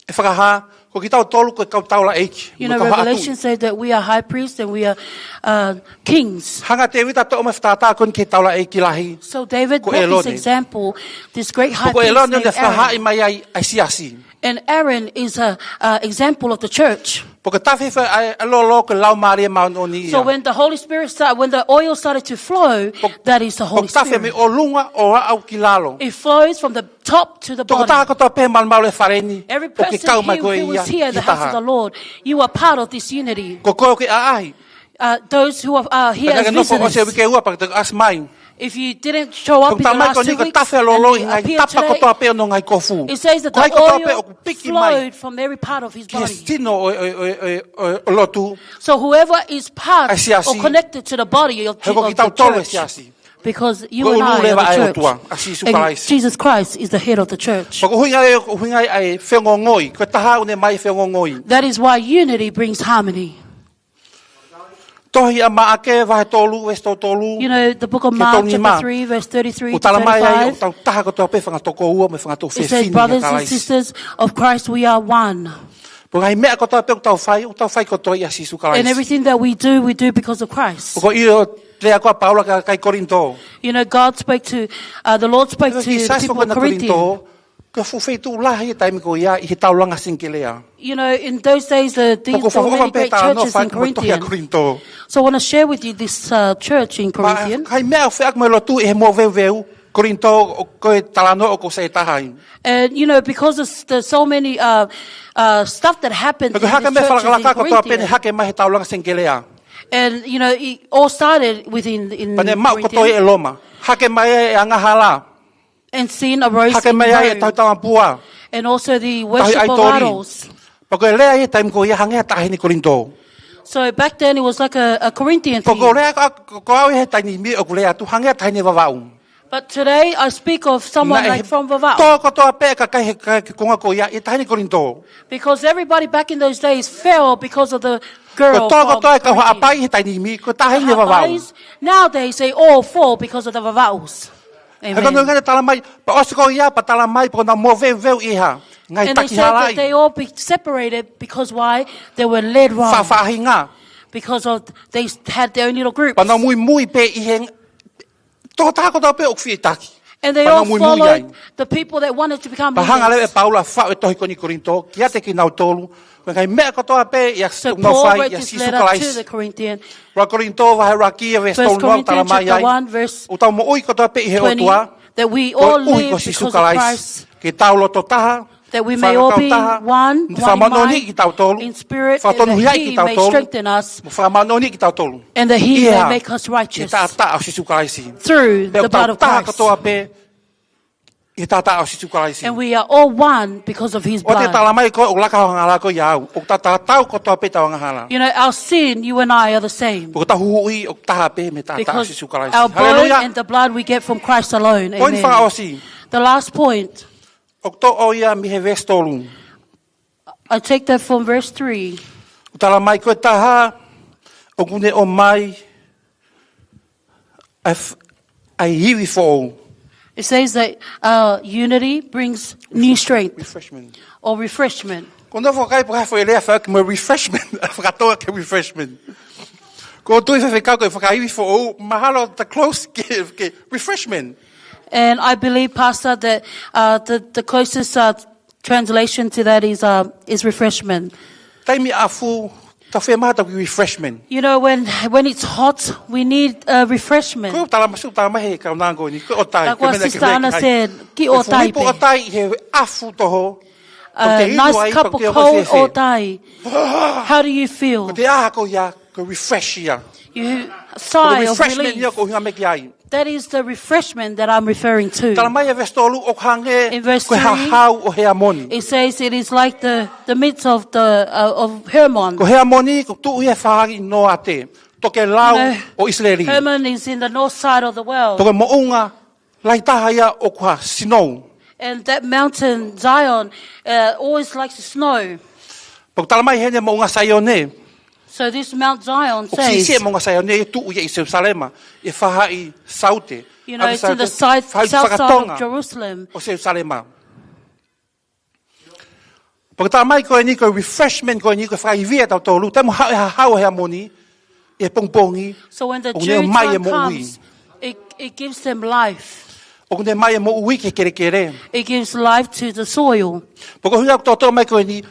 ʻe Fakahā, ko kitautolu ko e kau taulaʻeiki, mo e kau haʻa tuʻi. You know, Revelation said that we are high priests and we are, uh, kings. Hanga ʻe Tēvita ʻo toʻo mai e fakatātā ko eni ki he taulaʻeiki lahi, ko ʻĒlone. So David brought this example, this great high priest named Aaron. Pea ko ʻĒlone ʻoku ne fakahaaʻi mai ai ʻa e siasi. And Aaron is a, uh, example of the church. Pea ko e tafe ʻa e, ʻa e lolo ko e Laumālie Māʻoniʻoni ia. So when the Holy Spirit start, when the oil started to flow, that is the Holy Spirit. Pea ʻoku tafe mei ʻolunga ʻo aʻu ki lalo. It flows from the top to the bottom. Tokotaha kotoa pē malumalu he fale ni, ʻoku ke kau mai koe ia ki he taha. Every person here who was here in the house of the Lord, you are part of this unity. Ko koe ʻoku ke ʻaʻahi. Uh, those who are, are here as visitors. Pea ka ke nofo ʻosi e uike ua pea ke toki ʻasi mai. If you didn't show up in the last two weeks and you appear today, it says that the oil flowed from every part of his body. ʻOku tala mai ko eni ko e tafe ʻa e lolo ʻi he ngaahi kapa kotoa pē ʻoku piki mai ki he sino ʻo e, ʻo e, ʻo e, ʻo e, ʻo e lotu. So whoever is part or connected to the body of, of the church, ʻa e siasi. He ko kitautolu e siasi. Because you and I are the church. Ko e ʻulu leva ʻa e ʻOtua, ʻa Sīsū Kalaisi. And Jesus Christ is the head of the church. Pea ko e ʻuhinga ia, ko e ʻuhinga ia ʻa e feongoongoi, ko e taha ʻoku ne ʻomai e feongoongoi. That is why unity brings harmony. Tohi ʻa Maʻake vahe tolu, veesi tolu tolu ki he tolu nima. You know, the book of Mark, chapter three, verse thirty-three to thirty-five. ʻOku tala mai ai ʻoku tau taha kotoa pē fanga tokoua mo e fanga tuofefine ʻia Kalaisi. It says, "Brothers and sisters of Christ, we are one." Pea ko e ngaahi meʻa kotoa pē ʻoku tau fai, ʻoku tau fai kotoa ʻia Sīsū Kalaisi. And everything that we do, we do because of Christ. Pea ko e ʻilo e lea ko ia ʻa Paula ki he kakai Kolinitō. You know, God spoke to, uh, the Lord spoke to the people of Corinthian. Ko e fuʻu feituʻu lahi he taimi ko ia ʻi he taulanga Senitelea. You know, in those days, uh, these, there were many great churches in Corinthian. Pea ʻoku ou fakaʻofa pē talanoa fai mo e tohi ʻa Kolinitō. So I wanna share with you this, uh, church in Corinthian. Pea ko e ngaahi meʻa ʻoku feʻaki mo e lotu ʻi he moveuveu, Kolinitō, ʻoku, ko e talanoa ʻoku sai taha ai. And, you know, because of the, so many, uh, uh, stuff that happened in the churches in Corinthian. Pea ko e hake mei he falakalaka kotoa pē naʻe hake mai he taulanga Senitelea. And, you know, it all started within, in Corinthian. Pea ne maʻu kotoa ʻe Loma. Hake mai e angahala. And sin arose in Rome. Hake mai ai e tauhi tamapua. And also the worship of idols. Tauhi ʻaitoli. Pea ko e lea ia he taimi ko ia hangē ha taʻahine Kolinitō. So back then it was like a, a Corinthian thing. Pea ko e lea ko, ko, ko au he taimi ni ʻoku ou lea atu hangē ha taʻahine Vavaʻu. But today I speak of someone like from Vavaʻu. Naʻe tō kotoa pē e kakai he, kakai he konga ko ia ʻi he taʻahine Kolinitō. Because everybody back in those days fell because of the girl from Corinthian. Ko e tō kotoa e kau Haʻapai he taimi ni, ko e taʻahine Vavaʻu. The Haʻapais, nowadays they all fall because of the Vavaʻus. Amen. He ko hono ʻuhinga ia ʻoku tala mai, pea ʻosi ko ia, pea tala mai, pea nau moveuveu ʻi he hā, ngaahi taki halaʻi. And they said that they all be separated because why? They were led wrong. Faʻahinga. Because of, they had their own little groups. Pea nau muimui pē ʻi he tokotaha kotoa pē ʻoku fie taki. Pea nau muimui ai. And they all followed the people that wanted to become leaders. Pea hanga leva ʻe Paula ʻo faʻu e tohi ko eni ki Kolinitō, kiate kinautolu, ko e ngaahi meʻa kotoa pē ʻoku nau fai ʻia Sīsū Kalaisi. So Paul wrote this letter to the Corinthian. Ua Kolinitō vahe ʻuluaki veesi tolu noa ʻoku tala mai ai. First Corinthians chapter one, verse twenty. ʻOku tau moʻui kotoa pē ʻi he ʻOtua. that we all live because of Christ, ke tau loto taha, that we may all be one, one in mind, in spirit, and that he may strengthen us, mo fakamoʻoniʻi kitautolu, and that he may make us righteous through the blood of Christ. Pea ʻoku tau taha kotoa pē ʻi he taʻataʻa ʻo Sīsū Kalaisi. And we are all one because of his blood. ʻOku talamai ko ē ʻoku laka hoʻo angahala ko ia ʻiate au. ʻOku tau tatau kotoa pē ʻetau angahala. You know, our sin, you and I are the same. Pea ʻoku tau huhuʻi ʻoku taha pē mei he taʻataʻa ʻo Sīsū Kalaisi. Because our blood and the blood we get from Christ alone. Haleluia. Amen. Poini fakaʻosi. The last point. ʻOku toʻo ia mei he veesi tolu. I take that from verse three. ʻOku talamai ko e taha, ʻoku ne ʻomai ʻa e f-, ʻa e ivi foʻou. It says that, uh, unity brings new strength or refreshment. Ko e nofo kai paka fo ele a fak mo refreshment. Fakatonga ke refreshment. Ko e tui fefekau ko e fakaivi foʻou, mahalo the close ke, ke refreshment. And I believe, Pastor, that, uh, the, the closest, uh, translation to that is, uh, is refreshment. Taimi ʻafu, tau fiemaʻu ʻetau kiʻi refreshment. You know, when, when it's hot, we need a refreshment. Ko e tala masu, tala mai he kau nango ni, ko e ʻotai. Like what Sister Anna said, kiʻi ʻotai pē. Fulipo ʻotai he ʻafu toho. A nice cup of cold ʻotai. How do you feel? Ko e ʻaho ko ia, ko e refresh ia. You sigh of relief. Ko e refreshment ia ʻoku ou ʻuhinga mai ki ai. That is the refreshment that I'm referring to. Talamai ʻe veesi tolu ʻoku hangē ko e hahau ʻo Heamoni. In verse three, it says it is like the, the midst of the, uh, of Hermon. Ko Heamoni, ʻoku tuʻu ia he faʻahi noate, tokelau ʻo ʻIsileli. You know, Hermon is in the north side of the world. Toke moʻunga, lahi taha ia ʻoku ha snow. And that mountain, Zion, uh, always likes the snow. Pea ʻoku talamai heni moʻunga Saione. So this Mount Zion says, ʻoku siʻisiʻi e moʻunga Saione, ʻoku tuʻu ia ʻi Selusalema, ʻi he faʻahi saute. You know, it's in the side, south side of Jerusalem. Faʻahi fakatonga ʻo Selusalema. Pea ʻoku talamai ko eni ko e refreshment ko eni ko e fakaivia ʻatautolu, taimi ʻoku haʻu e hahau ʻo Heamoni, ʻi he pongipongi, ʻoku ne ʻomai e moʻui. So when the dew time comes, it, it gives them life. ʻOku ne ʻomai e moʻui ki he kelekele. It gives life to the soil. Pea ko e ʻuhinga ʻoku toʻotoʻo mai ko eni,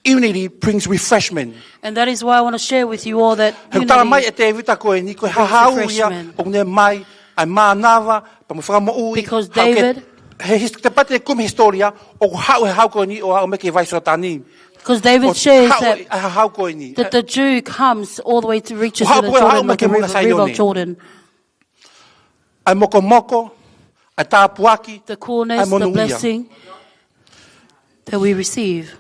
unity brings refreshment. And that is why I want to share with you all that unity brings refreshment. He ʻoku talamai ʻe Tēvita ko eni, ko e hahau ia, ʻoku ne ʻomai ʻa e mānava, pea mo e fakamoʻui. Because David, he his-, te pate kumi hisitōlia, ʻoku haʻu e hahau ko eni ʻo aʻu mai ki he vai Sioatani. Because David shares that, ʻoku haʻu e hahau ko eni, that the dew comes all the way to, reaches to the Jordan, like the river, river of Jordan. ʻA e mokomoko, ʻa e tāpuaki, ʻa e monūʻia. The coolness, the blessing that we receive.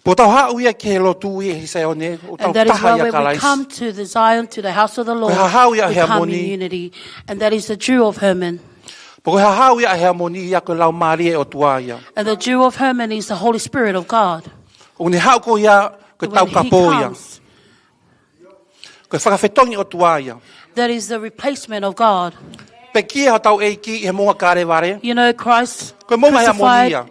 Pea ʻoku tau haʻu ia ki he lotu ʻi he Saione, ʻoku tau taha ʻia Kalaisi. And that is why when we come to the Zion, to the house of the Lord, we come in unity. Ko e hahau ia ʻo Heamoni. And that is the dew of Hermon. Pea ko e hahau ia ʻo Heamoni ia ko e Laumālie ʻo e ʻOtua ia. And the dew of Hermon is the Holy Spirit of God. ʻOku ne haʻu ko ia, ko e taukapo ia. When he comes, ko e fakafetongi ʻo e ʻOtua ia. That is the replacement of God. Pekia hotau ʻEiki ʻi he moʻunga Kalevale. You know, Christ crucified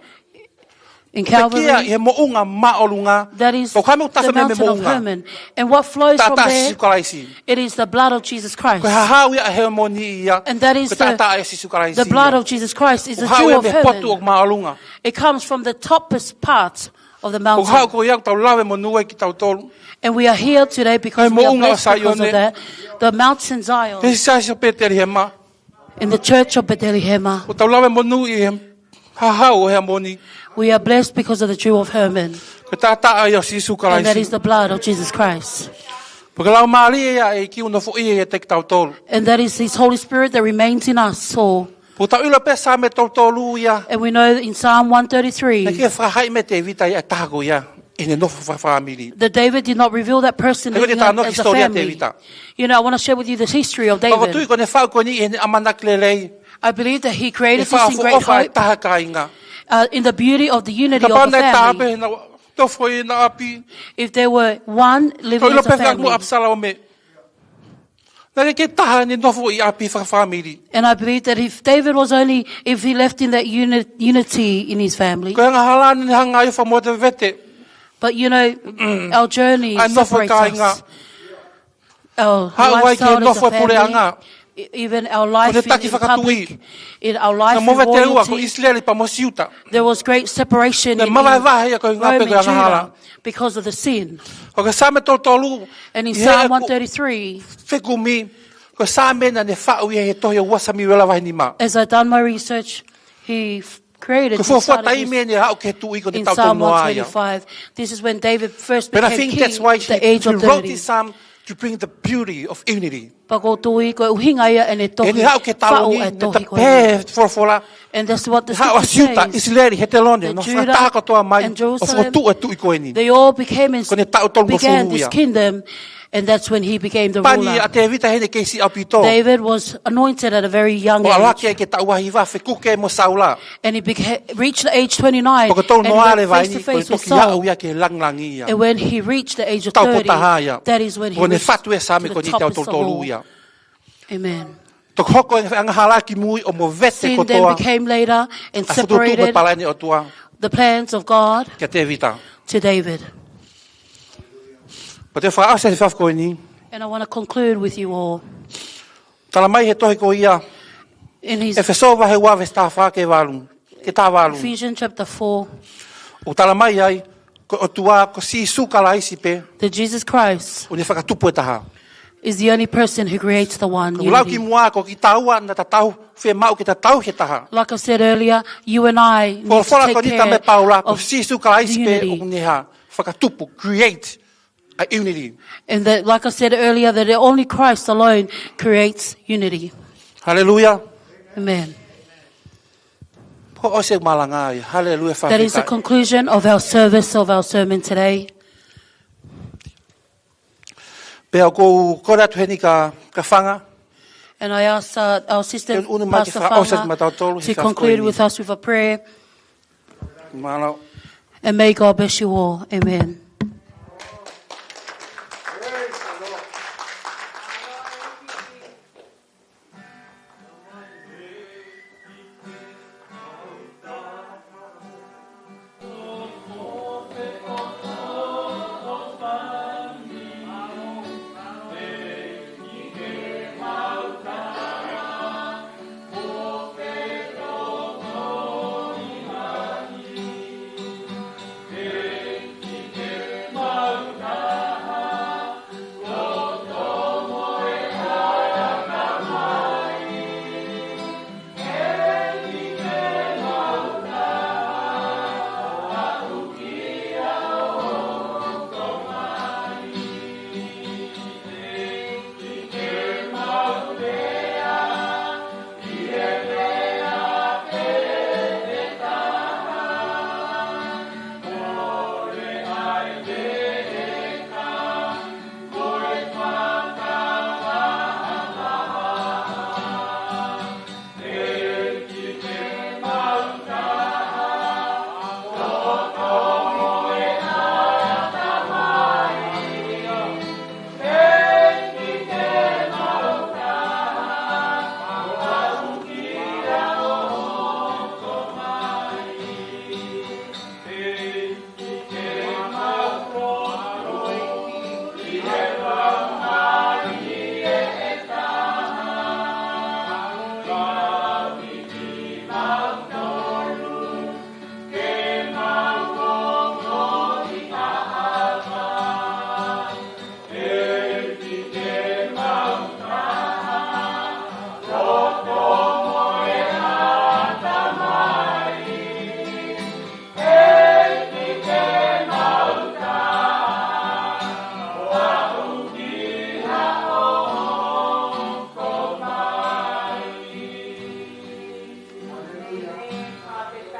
in Calvary. Ko e moʻunga Heamoni ia. Pekia ʻi he moʻunga māʻolunga. That is the mountain of Hermon. Ko e hā e meʻa ʻoku tafe mei he moʻunga? And what flows from there, taʻataʻa ʻo Sīsū Kalaisi. It is the blood of Jesus Christ. Ko e hahau ia ʻo Heamoni ia. And that is the, ko e taʻataʻa ʻo Sīsū Kalaisi ia. The blood of Jesus Christ is the dew of Hermon. ʻOku haʻu ia mei he potu ʻoku māʻolunga. It comes from the topmost part of the mountain. ʻOku haʻu ko ia ʻoku tau lave monū ai kitautolu. And we are here today because we are blessed because of that. He moʻunga ʻo Saione. The mountain Zion. He siasi ʻo Petelihema. In the church of Bethlehem. ʻOku tau lave monū ʻi he hahau ʻo Heamoni. We are blessed because of the dew of Hermon. Ko e taʻataʻa ia ʻo Sīsū Kalaisi. And that is the blood of Jesus Christ. Pea ko e Laumālie ia ʻo e ʻEiki ʻoku nofoʻia ʻiate kitautolu. And that is his Holy Spirit that remains in us all. Pea ʻoku tau ʻilo pē Saame tolu tolu ia. And we know in Psalm one thirty-three, naʻe ʻikai ke fakahā mai ʻe Tēvita ia ʻa e taha ko ia ʻi heʻene nofo fakafāmili. That David did not reveal that person in, as a family. He ko e talanoa ki he hisitōlia ʻo Tēvita. You know, I want to share with you the history of David. Pea ʻoku ou tui ko ʻene faʻu ko eni ʻi heʻene ʻamanaki lelei. I believe that he created this in great hope, uh, in the beauty of the unity of the family. ʻE fakaʻofoʻofa e taha kāinga. Kapau naʻe taha pē naʻe nofo ʻi heʻene ʻapi. If there were one living as a family. Tau ʻilo pē fekau mo ʻApisalome. Naʻe ʻikai ke taha ʻene nofo ʻi ʻapi fakafāmili. And I believe that if David was only, if he left in that uni-, unity in his family. Ko e angahala naʻe hanga ʻo fakamovetevete. But, you know, our journey separates us. ʻA e nofo kāinga. Our lifestyle as a family, haʻu ai ki he nofo puleʻanga. E-, even our life in, in public, in our life in royalty. Ko ʻene taki fakatuʻi. Naʻe movete ua ko ʻIsileli pea mo Siuta. There was great separation in, in Rome and Judah. Naʻe mavahevahe ia ko e ʻuhinga pē ko e angahala. Because of the sin. Ko e Saame tolu tolu, ʻi heʻeku fekumi, Ko e Saame naʻá ne faʻu ia he tohi ʻo Ua Samiuela vahe nima. As I done my research, he f- created Ko e this fuofua side of taimi this ʻene aʻu ki he tuʻi ko ʻene in taʻu Psalm tolu noa ia. one twenty-five. This is when David first But I became think king that's why at the he, age he of wrote thirty. This psalm to bring the beauty of unity. Pea ʻoku ou tui ko e ʻuhinga ia ʻene tohi ʻEne aʻu ki he talu faʻu ni, ʻa e ne tohi ko ē. Tapē folofola. And that's what the Haʻu ʻa scripture Siuta, says. ʻIsileli, Hetelone, That no Judah fakataha kotoa mai, and ʻo Jerusalem, fokotuʻu e tuʻi ko eni. They all became ins- Ko ʻene taʻu tolu began ngofulu this ia. Kingdom, and that's when he became the Pea ni ruler. ʻa Tēvita heni kei siʻi ʻaupito. David was anointed at a very young age. ʻO ʻalu hake ki he taʻu ʻe hiva fekuki mo Saula. And he beca- reached the age twenty-nine, Pea ko e tolu noa leva eni, ko e toki aʻu ia ki he langilangi ia. And when he reached the age of thirty, Taupotu taha ia. That is when he reached to the top of the hall. Ko ʻene faʻu e Saame ko eni taʻu tolu ia. Amen. Toki hoko e angahala kimui ʻo movete kotoa. Sin then became later and separated the plans of God to David. ʻA e fokotuʻutuʻu mo e palani ʻa e ʻOtua. Pea te u fakaʻosi he efiafi ko eni. And I want to conclude with you all. Tala mai he tohi ko ia, in his ʻEfesō vahe ua veesi taha fā ki he valu, ki he taha valu. Ephesians chapter four, ʻOku tala mai ai, ko e ʻOtua, ko Sīsū Kalaisi pē, that Jesus Christ ʻokú ne fakatupu e taha. Is the only person who creates the one unity. Ko e lau kimuʻa, ko kitaua naʻa ta tau, fiemaʻu ke ta tauhi e taha. Like I said earlier, you and I need to take care of the unity. Ko e folofola ko eni ʻa Paula, ko Sīsū Kalaisi pē ʻokú ne hā, fakatupu, create a unity. And that, like I said earlier, that only Christ alone creates unity. Haleluia. Amen. Pea ʻosi e malanga ia. Haleluia. That is the conclusion of our service, of our sermon today. Pea ʻoku ou kole atu heni kia, kia Fanga. And I ask, uh, our sister, Pastor Fanga, to conclude with us with a prayer. Ke ʻunu mai ke fakaʻosi atu maʻatautolu he efiafi ko eni. Mālō. And may God bless you all. Amen.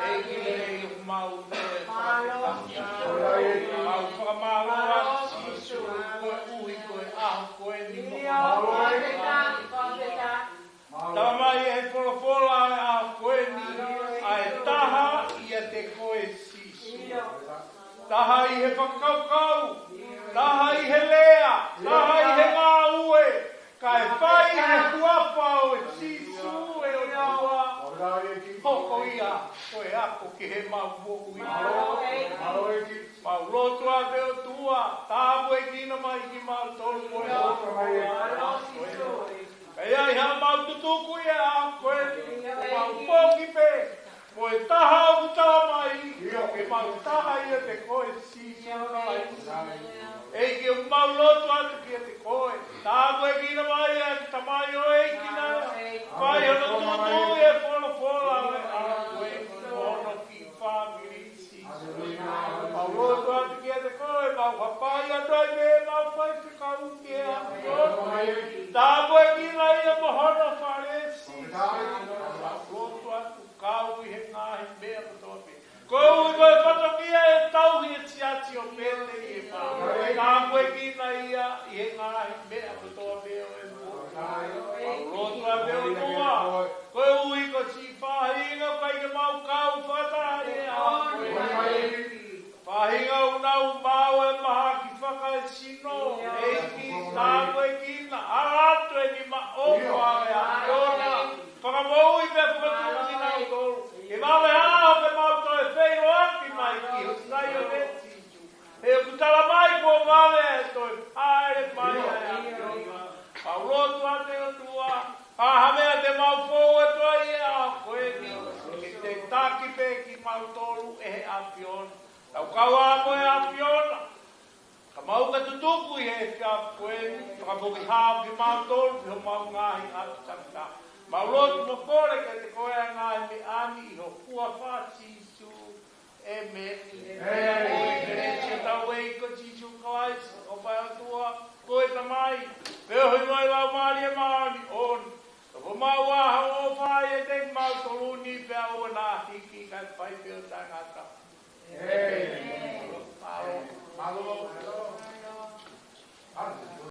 ʻEiki, ʻoku mau toe fakafetaʻi. Mau fakamālō atu Sīsū koeʻuhi ko e ʻaho ko eni mo e ʻaho ko eni. Tala mai ʻe he folofola ʻa e ʻaho ko eni, ʻa e taha ʻiate koe Sīsū. Taha ʻi he fakakaukau, taha ʻi he lea, taha ʻi he ngāue, kae fai he huafa ʻo Sīsū ʻe ʻOtua. Hoko ia ko e ako ki heʻemau moʻui. Mau lotu atu ʻe ʻOtua, tāpuekina mai kimautolu mo e ako. Pea ʻi ai haʻamau tutuku ʻi he ʻaho ko eni, mau foki pē mo e taha ʻoku tala mai, ke mau taha ʻiate koe Sīsū Kalaisi. ʻEiki, ʻoku mau lotu atu kiate koe. Tāpuekina mai ʻa e tamaioʻeiki naʻe fai hono tuʻutuʻuni e folofola ʻo e ʻaho ko eni, hono kiʻi fāmili, Sīsū. Mau lotu atu kiate koe, mau hapai atu ai pē ʻemau faifekau ki he ʻAfiona. Tāpuekina ia mo hono fale, Sīsū. Mau lotu atu, kau ʻi he ngaahi meʻa kotoa pē. Koeʻuhi ko e fatongia e tauhi e siasi ʻo Pēteliema. Tāpuekina ia ʻi he ngaahi meʻa kotoa pē ʻo e moʻui. Mau lotu atu, ʻOtua, koeʻuhi ko siʻi faʻahinga ʻoku ʻikai ke mau kau fakataha ʻi he ʻaho ko eni. Faʻahinga ʻoku nau maʻu e mahaki fakaesino, ʻEiki, tāpuekina, ala atu e nima ʻofa ʻa e ʻAfiona. Fakamoʻui pea fakatuʻusi kinautolu. Ke vave ʻa hoʻo ke mau toe feʻiloaki mai ki ho Saione, Sīsū. He ʻoku tala mai kuo vave e toe hāʻele mai ʻa e ʻAfiona. Mau lotu atu, ʻOtua, ha meʻa te mau fou atu ai ʻi he ʻaho ko eni, ke ke taki pē kimautolu ʻe he ʻAfiona. Tau kau ā mo e ʻAfiona. Ka mau ka tutuku ʻi he efiafi ko eni, fakapoki hao kimautolu ʻi homau ngaahi ʻapi takitaha. Mau lotu mo kole kiate koe ʻa e ngaahi meʻa ni ʻi ho huafa, Sīsū. ʻĒmeni. ʻĒmeni. Ko e kelesi ʻa hotau ʻEiki ko Sīsū Kalaisi, ʻofa ʻa e ʻOtua ko e Tamai, feohi mo e Laumālie Māʻoniʻoni, nofo maʻu ā ʻo fai ʻiate kimautolu ni pea ʻoua naʻa hiki, kae fai pē ʻo taʻengata. ʻĒmeni. Mālō. Mālō.